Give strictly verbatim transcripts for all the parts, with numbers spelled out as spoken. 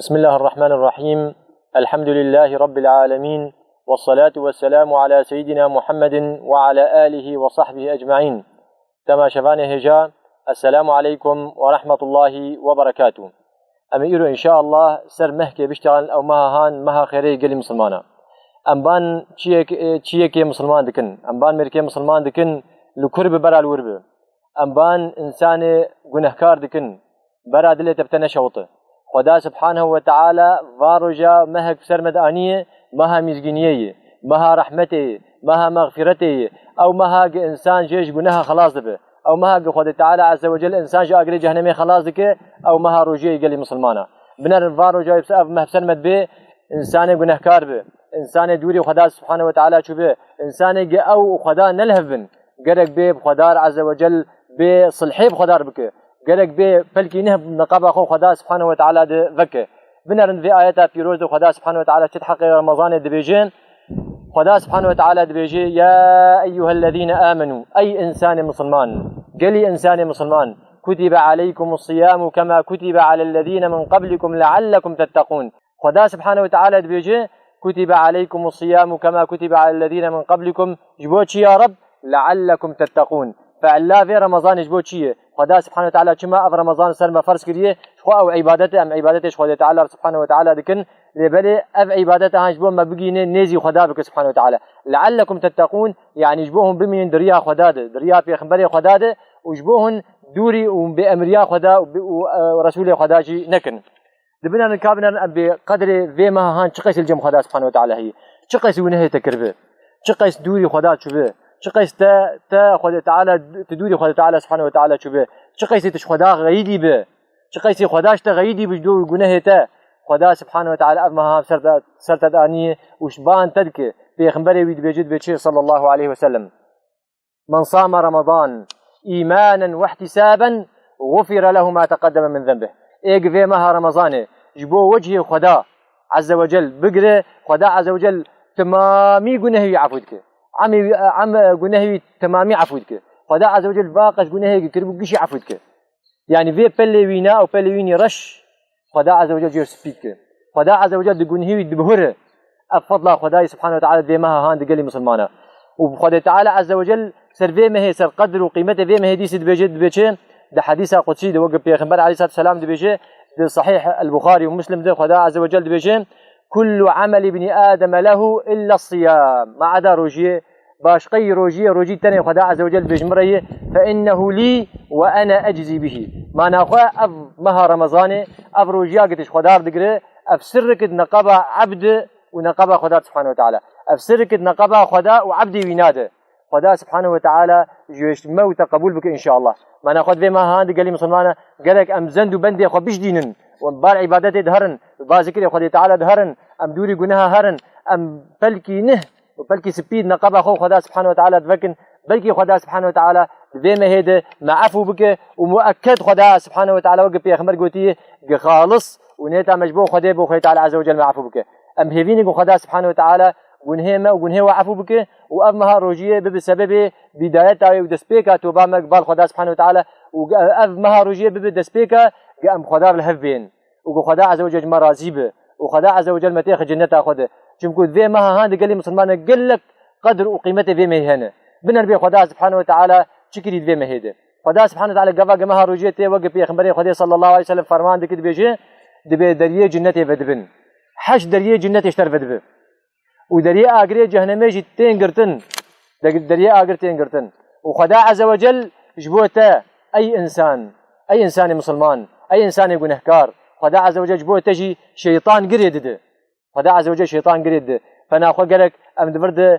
بسم الله الرحمن الرحيم. الحمد لله رب العالمين. والصلاة والسلام على سيدنا محمد وعلى آله وصحبه أجمعين. Temaşevanê hêja, Esselamu aleykum ve rahmetullahi ve berekatuh. Em ê îro înşaallah ser mehkê biştexin, ew meha han, meha xêrê gelî misilmana. Em ban çiyek-, çiyekê misilman dikin, em ban mêrkê misilman dikin, li kur bi bera li wir bi. Em ban însanê gunehkar dikin, bera dilê te bi te neşewite. Xweda Subhanehu ve Teala va roja mehek bi ser me de aniye, meha mîzgîniyê ye, meha rehmetê ye, meha mexfîretê ye. Ew meha gi însan jê ji guneha xelas dibe. Ew meha gi Xwedê Teala Azze ve Celle însan ji agirê cehennemê xelas dike, ew meha rojiyê ye gelî misilmana. Binerin va roja ev meh bi ser me dibe, însanê gunehkar bi, însanê dûrî Xweda Subhanehu ve Teala çûbe, însanê gi ew û Xweda ne li hev bin. Gerek bê bi Xwedar Azze ve Celle bê silhê bi Xwedar bike. Gerek bê pelkî neh neqaba xwe Xweda Subhanehu ve Teala de veke. Binerin vê ayeta pîroz de Xweda Subhanehu ve Teala çi di heqê Remezanê dibêje. Xweda Subhanehu ve Teala dibêje, "Ya eyyuhellezîne amenû", ey însanê misilman, gelî însanê misilman, "Kutibe aleykumus siyamu kema kutibe alellezîne min qablikum leallekum tettekûn." Xweda Subhanehu ve Teala dibêje, "Kutibe aleykumus siyamu kema kutibe alellezîne min qablikum." Ji bo çi ya Reb? "Leallekum tettekûn." Fe'la vê Remezanê ji bo çi ye? Xweda Subhanehu ve Teala çima ev Remezan ser me ferz kiriye? Ji xwe ew îbadet e, em îbadetê ji Xwedê Teala Subhanehu ve Teala dikin. Lê belê ev îbadet han ji bo me bigihîne nêzî Xweda bike Subhanehu ve Teala. "Leallekum tettekûn", yanî ji bo hûn bimînin di riya Xweda de, di riya Pêxemberê Xweda de û ji bo hûn dûrî û bêemriya Xweda û bi-, û, e, Resûlê Xweda jî nekin. Dibinerin ka binerin em bê qedrê vê meha han çi qeys li cem Xweda Subhanehu ve Teala heye. Çi qeys gunehê te kiribe. Çi qeys dûrî Xweda çûbe. Çi qeys te, te Xwedê Teala, tu dûrî Xwedê Teala Subhanehu ve Teala çûbe. Çi qeysî tu ji Xweda xeyidî be. Çi qeysî Xweda ji te xeyidî be ji dûr gunehê te. Xweda Subhanehu ve Teala ev meha ser te, ser te daniye û ji ban te dike. Pêxemberê wî dibêje, dibê çi sallallahu aleyhi ve sellem. "Men same Ramadan îmanen we ihtisaben, gufire lehu ma teqeddeme min zenbih." Ê gi vê meha Remezanê ji bo wecihê Xweda Azze ve Cel bigire, Xweda Azze ve Cel timamî gunehê wî efû dike. Emê wî, em gunehê wî timamî efû dike. Xweda Azze ve Cel va qeş gunehê ki kiribû gişî efû dike. Yanî vê pelê wî ne ew pelê wî nî reş, Xweda Azze ve Cel jê spî dike. Xweda Azze ve Cel di gunhî wî dibihire. Ev fadla Xwedayê Subhanahu ve Teala vê meha han di gelî misilmana. Û Xwedê Teala Azze ve Cel ser vê mehê, ser qedr û qîmetê vê mehê dîsî dibêje, dibêje, di hedîsa qudsî de wek Pêxember aleyhissalatu vesselam dibêje, di Sahih el-Buxari û Muslim de Xweda Azze ve Cel dibêje, "Kullu ameli bni Adem lehu illa siyam." Ma eda rojiyê, başqeyî rojiyê, rojî tenê Xweda Azze ve Cel dibêje min re ye, "Fe innehu lî ve ene eczî bihî." Mana xwe ev meha Remezanê, ev rojiya gitiş Xwedar digire, ev sirrikit neqeba ebd û neqeba Xweda Subhanahu ve Teala. Ev sirrikit neqeba Xweda û ebdê wî nade. Xweda Subhanahu ve Teala ji me û te qebûl bike înşallah. Mana xwe di vê meha han di gelî misilmana gerek em zend û bendê xwe bijdînin û em bar îbadetê diherin, bar zikrê Xwedê Teala diherin, em dûrî guneha herin, em pelkî nih û pelkî spî di neqeba xwe û Xweda Subhanahu ve Teala divekin. Belkî Xweda Subhanahu ve Teala di vê mehê de me efû bike û muekked Xweda Subhanahu ve Teala weke Pêxember gotiye, gi xalis û nêta me ji bo Xwedê bo Xwedê Teala Azze ve Cel me efû bike. Em hêvî ne ku Xweda Subhanahu ve Teala gunhê me û gunhê we efû bike û ev meha rojiyê bibe sebebê bîdayeta wê û destpêka toba me bal Xweda Subhanahu ve Teala û ev meha rojiyê bibe destpêka ge em Xwedar li hev bên û ku Xweda Azze ve Cel ji me razî be û Xweda Azze ve Cel me têxe cenneta xwe de. Çimku vê meha han di gelê misilmane gelek qedr û qîmetê vê mehê hene. Biner bê Xweda Subhanahu ve Teala çi kirî di vê mehê de. Xweda Subhanahu ve Teala gava ge meha rojiyê tê weke Pêxemberê Xwedê sallallahu aleyhi ve sellem ferman dike dibêje, dibê deriyê cinnetê vedibin. Heşt deriyê cinnetê ji te re vedibe. Û deriyê agirê cehnemê jî tên girtin. De-, deriyê agir tên girtin. Û Xweda Azze ve Cel ji bo te, ey însan, ey însanê misilman, ey însanê gunehkar, Xweda Azze ve Cel ji bo te jî şeytan girê dide. Xweda Azze ve Cel şeytan girê dide. Fena xwe gerek em di vir de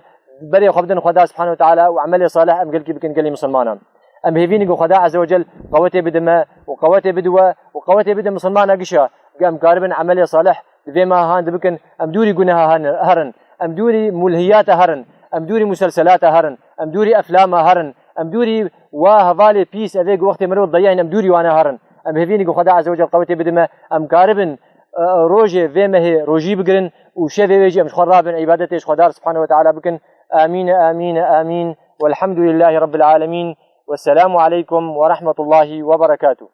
berê xwe bidin Xweda Subhanahu ve Teala û emelê salih em gelkî bikin gelê misilmanan. Em hêvî ne ku Xweda Azze ve Cel qewetê bide me û qewetê bide we û qewetê bide misilmana gişa, ge em karibin emelê salih di vê meha han de bikin, em dûrî guneha han-, herin, em dûrî mulhiyata herin, em dûrî muselselata herin, em dûrî eflama herin, em dûrî wa hevalê pîs evê ku wextê mirov dayahîn em dûrî wana herin. Em hêvî ne ku Xweda Azze ve Cel qewetê bide me, em karibin, e, rojê vê mehê rojî bigirin û şevê wê jî em ji xwe rabin îbadetê ji Xwedar Subhanahu ve Teala bikin. Amîn, amîn, amîn. Velhamdülillahi Rabbil alemin. Vesselamu aleykum ve rahmetullahi ve berekatuh.